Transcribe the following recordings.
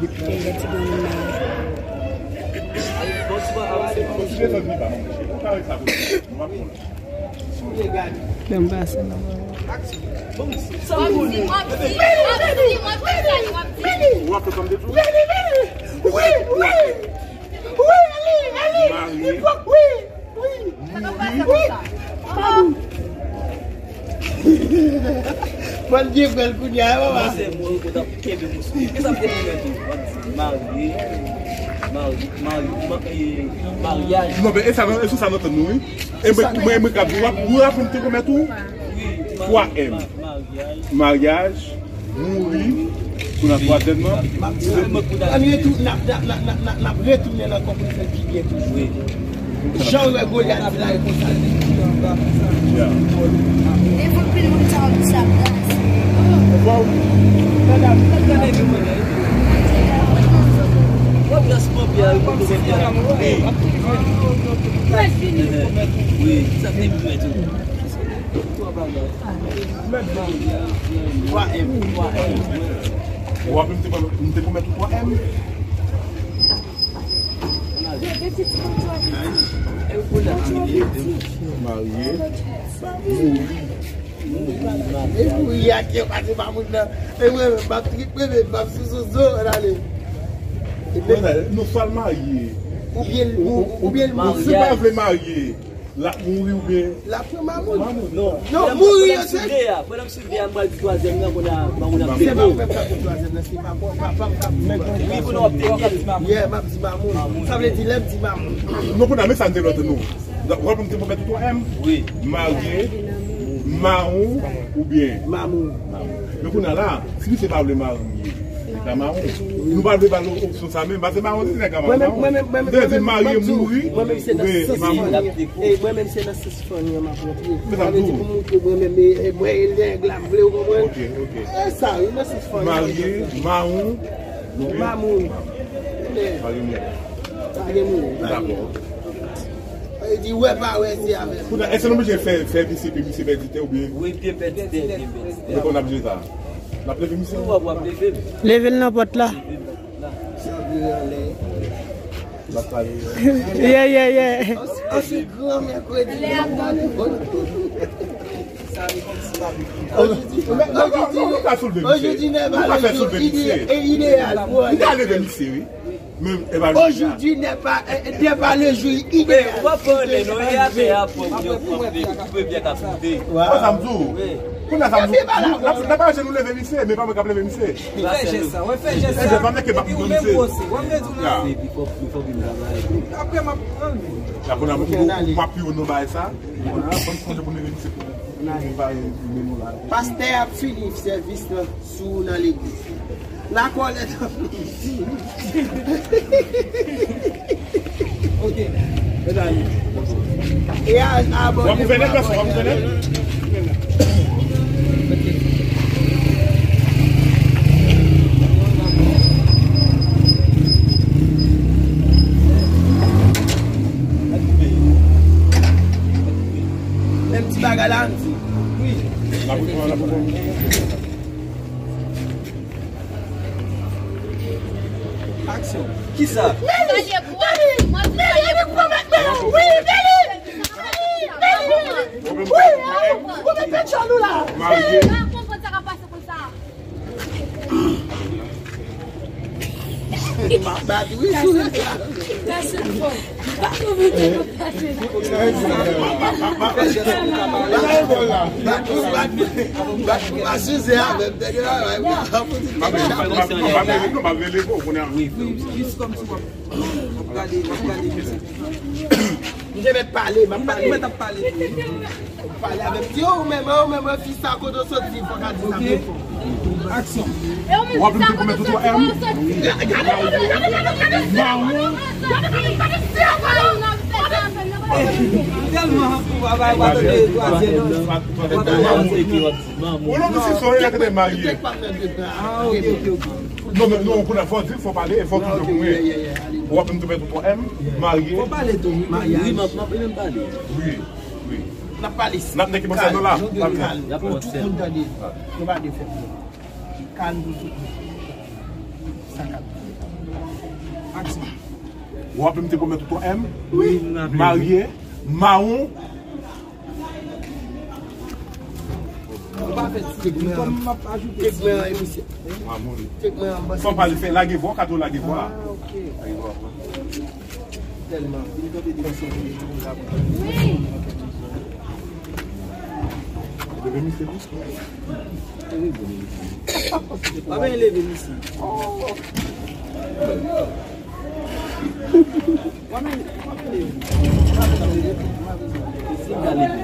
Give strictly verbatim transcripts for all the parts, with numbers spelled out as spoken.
Depi lè ti granmoun nan. Lè m pase nan. Wi, wi, wi, wi. Wi, wi. Bon, gen frè l kounye a, papa. Mwen se mwen, mwen t ap kenbe mwen sou. Kisa m te pwomèt ou? W ap di marye, marye, marye, ma-, e, maryaj. Non, men e sa, e sou sa nou tann nou, wi. E mwen, mwen, mwen k ap di, w ap, w ap, mwen te pwomèt ou? Wi, twa M. Ma-, maryaj. Maryaj. Mouri pou nan twazyèm nan. Ann retou-, n ap, n ap, n ap, n ap, n ap, n ap retounen ankò pou n fè l pi byen toujou. Jan w wè Golyat di la, e konsa l ye. Yeah. Devan pil moun sa w di sa plas. Wi, sa te pwomèt ou. Twa M. Twa M. Ou raple m te pwomèt, m te pwomèt ou twa M? Marye. Mouri. E mouri a ki yo pase pa moun nan. E mwen menm, m ap tripe, men m ap sou zozo, ann ale. Nou swa l marye. Oubyen l, ou, oubyen l mouri. Si l pa vle marye. L ap mouri oubyen? L ap pran mamoun. Mamoun. Non. Non, mouri yo se. Pandan m sou de a, pandan m sou de a, m pral di twazyèm nan, kounye a, mamoun ap pete. Se pa ou menm k ap di twazyèm nan, se papa, papa m k ap di twazyèm. Wi, pou nou ap pete. Yeah, m ap di mamoun. Sa vle di, lè m di mamoun. Non, kounye a, men sa n te lòt nou. W ap m te pwomèt ou twa M? Wi. Marye, mawon, oubyen? Mamoun. Men kounye a la, si misye pa vle marye, li ka mawon. Nou pa vle ba l opsyon sa menm, paske mawon se nèg ka mawon. Mwen menm, mwen menm, mwen menm, mwen menm, mwen menm, mwen menm, mwen menm, mwen menm, se nan sans fanmi an. Mwen menm, se nan sans fanmi an m ap rantre. Sa vle di pou moutre mwen menm, e, e, mwen, e, nèg la, m vle, ou konprann? Ok, ok. E sa, wi, nan sans fanmi an. Marye, mawon, mamoun. Pa gen moun. Pa gen moun. Dakò. E di wè pa wè, se avè m. Kounye a, èske nou oblije fè, fè misye, fè misye pèdi tè oubyen? Wi, byen pèdi tè, byen pèdi tè. Men kòman n ap jere sa? N ap leve misye? Wi, w ap, w ap leve m. Leve l nan pòt la. Leve m nan pòt la. Cheve anlè. L ap pale. Yeah, yeah, yeah. An se gran mèkredi. Ojodi, ojodi, ojodi n'est pas le jour idéal, idéal pou anlè. Li ka leve misye, wi. Ojodi n'est pas, n'est pas le jour idéal. Ou pa pale non, e atè a pwòp, yo pwòp, koupe byen ka soute. Sa m di w. Kounye a sa m di w. N ap, n ap aje nou leve misye, men pa mwen k ap leve misye. Fè jès sa, wè, fè jès sa. Epi ou menm pwose, wè, m te di w la. Apre m ap pran l. Apre m ap pran l. M ap pi wo nan bagay sa. Pastè ap fini sèvis lan sou nan legliz. La kòlèt ap fini. Ok. E a, abòne pou abòne. W ap ouvè nèt la, w ap ouvè nèt? Menm ti bagay la, m di. Wi. Aksyon. Kisa? Wi, Beli! Wi, ou mete djòl ou la! Marye. Bat wi sou. Bat wi. Bat wi pa size avè m. Tèk la. Wi, wi. Jis kòmsi w ap, w ap gade, w ap gade. M te mèt pale, m ap pale. Ou mèt ap pale. Pale avè m. Di yo, ou menm, ou menm, fi sa kote w soti, fòk a di sa pi fò. Aksyon. W ap di konbyen tout twa M? Mawon. Tèlman pou bagay, w ap tande twazyèm. Ou non, misye son, e la ki te marye. Ah, ok, ok, ok. Non, men non, pou nan fò di, fò pale, fò toujou pou mwen. W ap di konbyen tout twa M? Marye. Fò pale tou, wi, maryaj. Wi, m ap, m ap menm pale. Wi. Wi. N ap pale isit. N ap nèk ki panse nou la. Kalm. Nou dwe kalm. Pou tout moun tande. Nou pa dwe fè bri. Kalm pou tout moun. Sa k ap. Aksyon. W ap di konbyen tout twa M? Wi, m raple. Marye, mawon. Ou pa fè ti. Kèk mwen an, kèk mwen an emisyon. Mawon. Kèk mwen an bas. Fò pale, fè lage vwa, ka tou lage vwa. Ah, ok. Lage vwa. Tèlman. Vin kanpe devan sèl li pou m ka pran. Leve misye tou. Pa benyen leve misye. Pa benyen, pa benyen leve. Misye ka leve.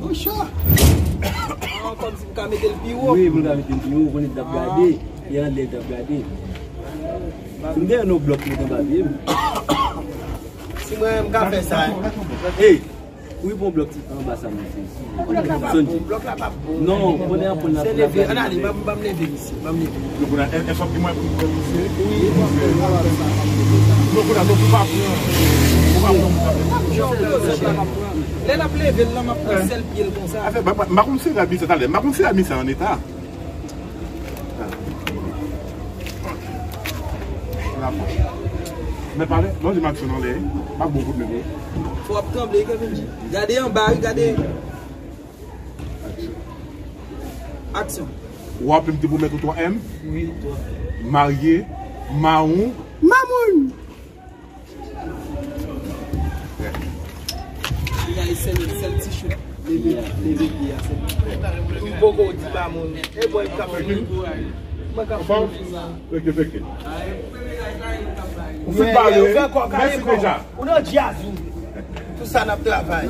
Monchè. Ah, kòmsi m ka mete l pi wo. Wi, pou l ka mete l pi wo, konnen l t ap gade. E anlè l t ap gade. Si m te jwenn yon blòk mete anba pye m. Si mwen, m ka fè sa. Ey, wi, pon blòk ti anba sa, mwen, se. Blòk la p ap bon, blòk la p ap bon. Non, konnen an pran la. Se leve, ann ale, ban m, ban m leve misye, ban m leve. Yo, konnen, e, e, fòk ki mwen pou mwen misye. Wi, wi, wi. Non, konnen, non, pou pa pran. Pou pa pran, pou pa pran. Lè n ap leve l la, m ap pran sèl pye l konsa. Afè, m pa konn si rabi sa talè. M pa konn si rabi sa an eta. Men pale, non, di m aksyon nan lè. Pa bon kout men. Fò w ap tranble, Kevin G. Gade anba, wi, gade. Aksyon. Aksyon. W ap di konbyen tout twa M? Wi, twa. Marye, mawon, mamoun. Li ay sèl, sèl ti chout. Leve, leve pye a, sèl. M poko di pa moun. E bòy k ap fini. Mwen k ap fini. Fèk, fèk. Ou fin pale, wi. Mèsi deja. Ou nan djaz, wi. Pou sa n ap travay.